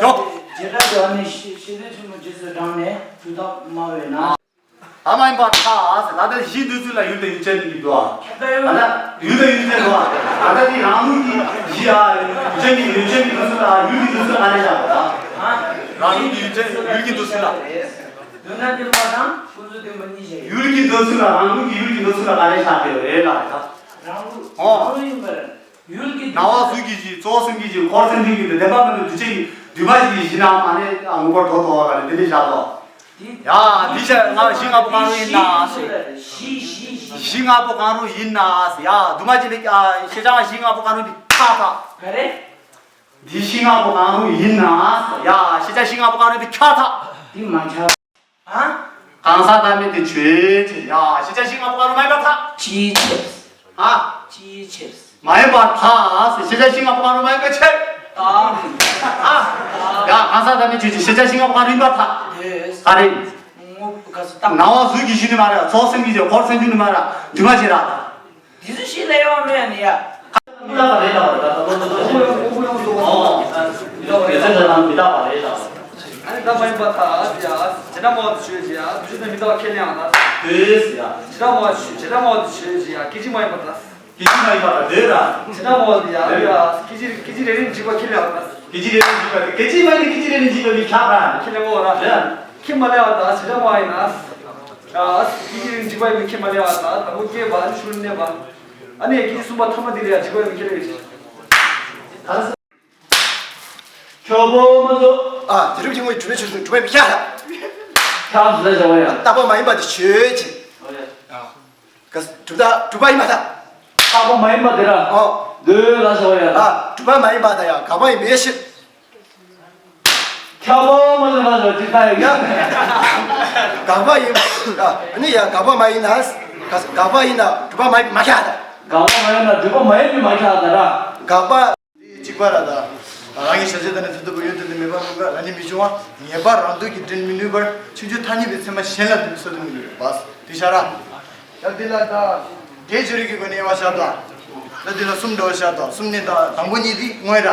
ཡོ། ཇི་ལྟར་དུ་ཨ་ནི་ཤེས་ཤེས་ཚད་ཆེན་པོ་རྗེས་སུ་འབྲངས་ནས་གྲུབ་མཐའ་སྨྲ་བས་ན། ད་མ་ཡིན་པར་ཐལ། ད་ལྟ་གཞིའི་འདོད་ཚུལ་ལ་ཡུལ་དང་ཡུལ་ཅན་གྱི་འདུག་ཨ། ད་ལྟ་ཡུལ་དང་ཡུལ་ཅན་འདུག་ཨ། ད་ལྟ་དེ་རང་ལུགས་ཀྱི་གཞི་ཨ། ཡུལ་ཅན་གྱི་ཡུལ་ཅན་གྱི་འདོད་ཚུལ་ལ་ཡུལ་གྱི་འདོད་ཚུལ་ལ་ག་རེ་བཞག་པ་ར། རང་ལུགས་ཀྱི་ཡུལ་ཅན་ཡུལ་གྱི་འདོད་ཚུལ་ལ། འདོད་ན་འདོད་པ་དང་ཀུན་རྫོབ་བདེན་པ་གཉིས་བཞག་ཡོད། ཡུལ་གྱི་འདོད་ཚུལ་ལ་རང་ལུགས་ཀྱི་ཡུལ་གྱི་འདོད་ཚུལ་ལ་ག་རེ་བཞག་ཡོད་རེད་ལ་རེད་ད། རང་ལུགས་ཨོ། རང་ལུགས་ཡིན་པར། ཡུལ་གྱི་སྣང་བ་གཟུགས་ཀྱི་གཞི། ཚོར་བ་སེམས་ཀྱི་གཞི། འཁོར་སེམས་ཅན་གྱི་འདུ་བདེན་པ་མིན་པའི་འདུ་བྱེད་ཀྱི་འདུས་མ་བྱས་ཀྱི་གཞི་ནའང་ཨ་ནི་ངོ་བོར་དོ་དོ་བ་ལ་འདི་འདྲ་བཞག་དོ། ཡ། འདི་ཤ་ང་གཞི་ལྔ་པོ་གང་རུང་ཡིན་ན། གཞི་གཞི་གཞི་གཞི་ལྔ་པོ་གང་རུང་ཡིན་ན། ཡ། འདུས་མ་བྱས་པའི་ཤེས་བྱ་གཞི་ལྔ་པོ་གང་རུང་འདི་ཁྱབ་ཐལ། ག་རེ། འདི་གཞི་ལྔ་པོ་གང་རུང་ཡིན་ན། ཡ། ཤེས་བྱ་གཞི་ལྔ་པོ་གང་རུང་འདི་ཁྱབ་ཐལ། འདི་མ་ཁྱབ། ཨ། གང་ཟག་བདག་མེད་དེ་ཆོས་ཅན། ཡ། ཤེས་བྱ་གཞི་ལྔ་པོ་གང་རུང་མ་ཡིན་པར་ཐལ། ཅིའི་ཕྱིར། ཨ། ཅིའི་ཕྱིར། མ་ཡིན་པར་ཐལ། ཤེས་བྱ་གཞི་ལྔ་པོ་གང་རུང་མ་ཡིན་པའི་ཕྱིར། ཨ། ཨ། ཡ། གང་ཟག་བདག་མེད་ཆོས་ཅན། ཤེས་བྱ་གཞི་ལྔ་པོ་གང་རུང་ཡིན་པར་ཐལ། ག་རེ། སྣང་བ་གཟུགས་ཀྱི་གཞི་ནི་མ་རེད། ཚོར་སེམས་ཀྱི་གཞི། འཁོར་སེམས་ཀྱི་ནི་མ་རེད། འདུས་མ་བྱས་ར། དེ་ཚོ་ཤེས་ལ་ཡོད་མེད་ནི་ཡ། མི་རྟག་པ་རེད་ལབ་པ་རེད་ད། ད་ལོ་ད་ལོ་ཨོ། མི་རྟག་པ་རེད་ད། མི་རྟག་པ་རེད་ལབ་པ། ཨ་ནི་བདག་མ་ཡིན་པར་ཐལ་ཡ། བྱེ་བྲག་སྨྲ་བ་དེ་ཆོས་ཅན་ཡ། འདུས་བྱས་དང་མི་རྟག་པ་ཁས་ལེན་ཡང་ད། དེས་ཡ། བྱེ་བྲག་སྨྲ་བ་ཆོས། བྱེ་བྲག་སྨྲ་བ་དེ་ཆོས་ཅན་ཡ། སྐད་ཅིག་མ་ཡིན་པར་ཐལ། སྐད་ཅིག་མ་ཡིན་པར་ཐལ། དེ་ར། བྱེ་བྲག་སྨྲ་བ་དེ་ཡ། ཡ། སྐད་ཅིག་སྐད་ཅིག་རེ་རེ་འཇིག་པ་ཁས་ལེན་ཡང་ད། སྐད་ཅིག་རེ་རེ་འཇིག་པ་དེ། སྐད་ཅིག་མ་ཡིན་ན་སྐད་ཅིག་རེ་རེ་འཇིག་པ་མི་ཁྱབ་པ། ཁས་ལེན་གོ་ར། ཡ། ཁས་མ་ལེན་པར་ཐལ། བྱེ་བྲག་སྨྲ་བ་ཡིན་ན། ཡ། སྐད་ཅིག་རེ་རེ་འཇིག་པ་ཡིན་མིན་ཁས་མ་ལེན་པར་ཐལ། དང་པོ་སྐྱེས་པ། ཨ་ནི་ཤུལ་གནས་པ། ཨ་ནི་སྐད་ཅིག་གསུམ་པ་ཐ་མ་དེ་ལ་ཡང་འཇིག་པ་ཡིན་མིན་ཁས་ལེན་གྱི། ཁྱོད་པོ་མ་བཟོ། ཨ། དེ་རིང་ཁྱོད་ངོས་གྲུབ་པའི་ཆོས་སུ་གྲུབ་པའི་མི་ཁྱབ་ལ། ཁྱབ་ཟེར་བ་ཡང་། རྟག་པ་མ་ཡིན་པ་དེ་ཆོས་ཅན། ཨ། ག་གྲུབ་མཐའ་གྲུབ་པ་ཡིན་པར་ཐལ། རྟག་པ་མ་ཡིན་པ་དེ་ར། ཨོ། འདོད་ལ་ཟེར་བ་ཡང་། ཨ། གྲུབ་པ་མ་ཡིན་པ་དང་ཡང་དགག་པ་ཡིན་པའི་ཕྱིར། ཁྱབ་པ་མ་ཟེར་ལ་ཟེར་ཅིག་ད་ཡང་། དགག་པ་ཡིན། ཨ་ནི་ཡང་དགག་པ་མ་ཡིན་ན། དགག་པ་ཡིན་ན་གྲུབ་པ་མ་ཡིན་མ་ཁྱབ་ད། དགག་པ་མ་ཡིན་ན་གྲུབ་པ་མ་ཡིན་པས་མ་ཁྱབ་ད་ར། དགག་པ། འདི་གཅིག་པ་ར་ད། རང་གི་བྱ་བྱེད་དང་ནི་མཐུན་ཐུབ་པ་ཡོད་དོ་ནི་མེད་པ་མིན་པ་རང་ཉིད་མི་འབྱུང་བ། ངེས་པར་རང་འདོད་ཀྱིས་འདྲེན་མི་ནུས་པར་ཆོས་བརྒྱད་ཐ་སྙད་པའི་ཚད་མ་གཞན་ལ་འདོད་པའི་སོ་འདོད་མི་ནུས་པས། དེ་ཤ་ར། ཡང་འདི་ལ་ད། འབྲས་སྦྱོར་གྱི་སྒོ་ནས་དབྱེ་བ་བཤད་དོ། ད་འདི་ལ་གསུམ་འདྲ་བ་བཤད་དོ། གསུམ་ནི་ད་དང་པོ་གཉིས་འདི་དངོས་ར།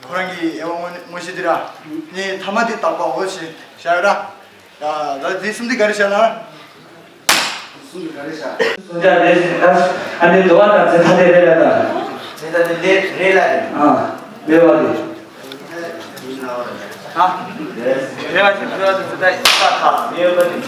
ཁོ་རང་གི་དབྱེ་བ་དངོས་དངོས་གཞི་འདི་ར། ནི་ཐ་མ་འདི་བཏགས་པའོ་ཞེས་བཤད་ཡོད་ར། ད་ད་འདི་གསུམ་འདི་ག་རེ་བཤད་ན། གསུམ་འདི་ག་རེ་བཤད། གསུམ་འདི་ག་རེ་བཤད། ཨ་ནི་འདུལ་བ་དང་ཚེ་ཐ་དད་རེད་ལ་ད། ཚེ་ཐ་དད་རེད་ལ་རེད། ཨ། མེད་པ་རེད། ཨ། རེད་ལ་ཚེ་ཐ་དད་ཚེ་ཐ་དད་ཡིན་པ་ཐ་མེད་པ་རེད།